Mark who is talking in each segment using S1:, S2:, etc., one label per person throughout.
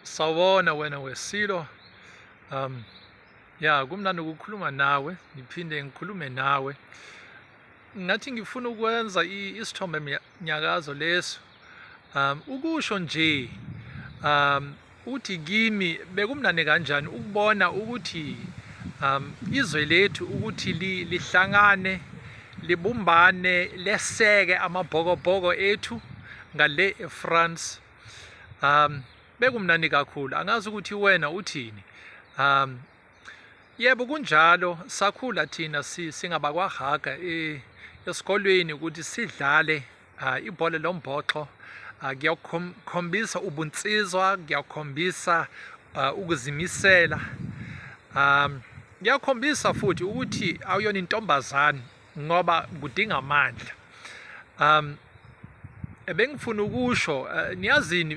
S1: Sawubona wena weSilo. Ya, kumnandi ukukhuluma nawe, ngiphinde ngikhulume nawe. Ngathi ngifuna ukwenza isithombe nyakazo leso. Ukusho nje uthi kimi bekumnandi kanjani ukubona ukuthi izwe lethu ukuthi lihlangane libumbane leseke amabhokobhoko ethu ngale eFrance. Bekumnandi kakhulu, angazi ukuthi wena uthini. Yebo kunjalo, sakhula thina singabakwaHaga esikolweni ukuthi sidlale ibhola lombhoxo. Kuyakhombisa ubunsizwa, kuyakhombisa ukuzimisela, kuyakhombisa futhi ukuthi awuyona intombazane ngoba kudinga amandla. Ebengifuna ukusho, niyazini,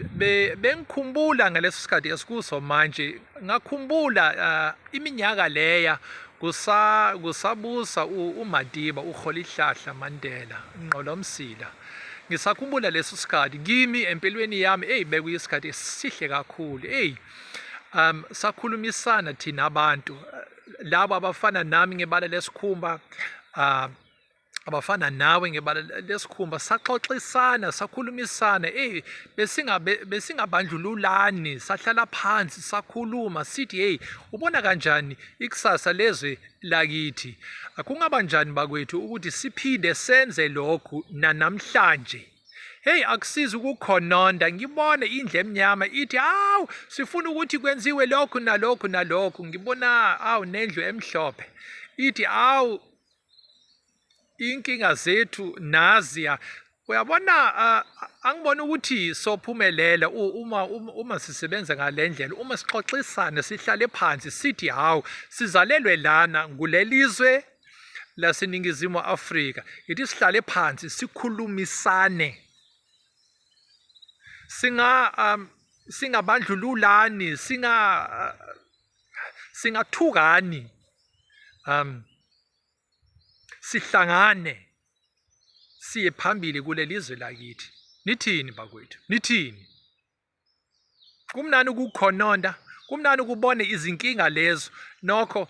S1: bengikhumbula ngaleso sikhathi esikuso manje, ngakhumbula iminyaka leya kusabusa uMadiba, uRholihlahla Mandela, Nqolomsila. Ngisakhumbula leso sikhathi kimi empilweni yami, eyi bekuyisikhathi esihle kakhulu. Eyi, sakhulumisana thina abantu labo abafana nami ngebala lesikhumba, abafana nawe ngebala lesikhumba, saxoxisana, sakhulumisana. Hey, besingabe besingabandlululani, sahlala phansi sakhuluma sithi, hey, ubona kanjani ikusasa lezwe lakithi? Kungaba njani bakwethu ukuthi siphinde senze lokhu nanamhlanje? Hey, akusizi ukukhononda, ngibone indlu emnyama ithi awu sifuna ukuthi kwenziwe lokhu nalokhu nalokhu, ngibona awu nendlu emhlophe ithi awu inkinga zethu naziya. Uyabona, angibona ukuthi sophumelela uma sisebenza ngale ndlela, uma sixoxisane, sihlale phansi sithi hawu sizalelwe lana ngulelizwe laseNingizimu Afrika, ithi sihlale phansi sikhulumisane, singabandlululani, singathukani, sihlangane siye phambili kulelizwe lakithi. Nithini bakwethu? Nithini? Kumnani ukukhononda, kumnani ukubona izinkinga lezo, nokho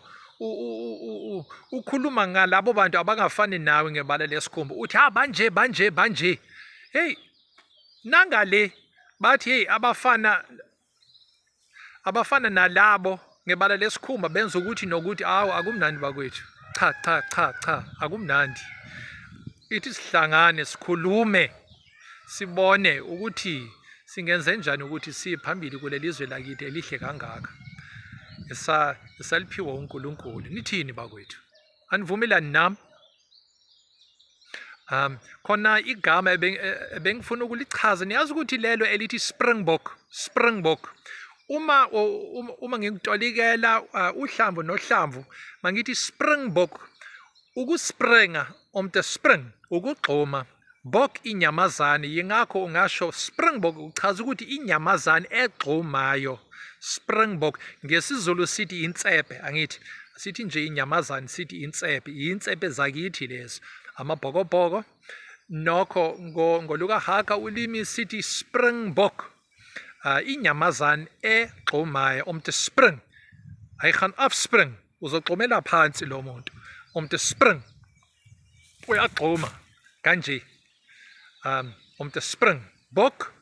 S1: ukhuluma ngalabo bantu abangafani nawe ngebala lesikhumba, uthi ha banje banje banje. Hey, nangale bathi hey abafana nalabo ngebala lesikhumba benza ukuthi nokuthi. Awu, akumnandi bakwethu, cha cha cha cha, akumnandi. Ithi sihlangane, sikhulume, sibone ukuthi singenze njani ukuthi siye phambili kulelizwe lakithi elihle kangaka esaliphiwa uNkulunkulu. Nithini bakwethu? Anivumelani nami? Khona igama ebengifuna ukulichaza, niyazi ukuthi lelo elithi Springbok, Springbok, uma ngikutolikela uhlamvu nohlamvu, mangithi Springbok, ukuspringa, om te spring, ukugxuma, bok inyamazane, yingakho ungasho Springbok, uchaza ukuthi inyamazane egxumayo. Springbok ngesiZulu sithi insephe, angithi sithi nje inyamazane, sithi insephe, insephe zakithi lezo, amabhokobhoko. Nokho ngolukaHaka ulimi sithi Springbok, inyamazane egxumayo, om te spring. Hy gaan afspring, uzogxumela phansi lo muntu. Om te spring, uyagxuma kanje, om te spring. Bok,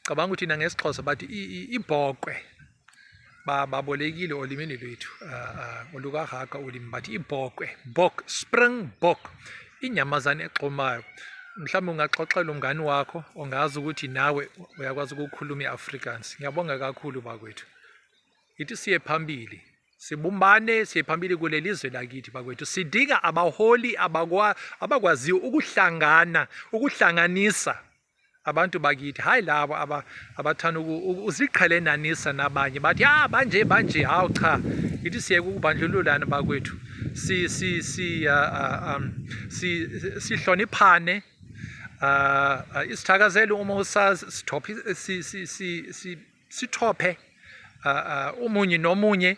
S1: cabanga ukuthi nangesiXhosa bathi ibhokwe, babolekile olimini lwethu olukaHaka ulimi, bathi ibhokwe, bok, springbok, inyamazane egxumayo. Mhlawumbe ungaxoxela umngani wakho ongazi ukuthi nawe uyakwazi ukukhuluma i-Afrikaans. Ngiyabonga kakhulu bakwethu, ithi siye phambili, sibumbane, siye phambili kuleli zwe lakithi bakwethu. Sidinga abaholi abakwaziyo ukuhlangana, ukuhlanganisa abantu bakithi, hayi labo abathanda uziqhelenanisa nabanye, bathi ah banje banje. Hawu cha, ithi siyeke ukubandlululana bakwethu, si si si si sihloniphane. Isithakazelo uma usazi sithophe, si si si si sithophe umunye nomunye.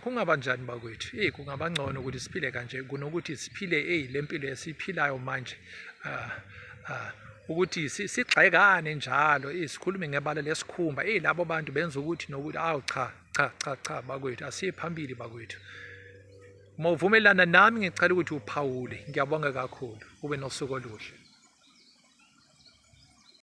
S1: Kungaba njani bakwethu? Hey, kungaba ngcono ukuthi siphile kanje kunokuthi siphile, hey, lempilo esiyiphilayo manje. ukuthi sigxekane njalo, sikhulume ngebala lesikhumba, labo bantu benza ukuthi nokuthi. Awu cha cha cha cha bakwethu, asiye phambili bakwethu. Uma uvumelana nami, ngicela ukuthi uphawule. Ngiyabonga kakhulu, ube nosuku oluhle.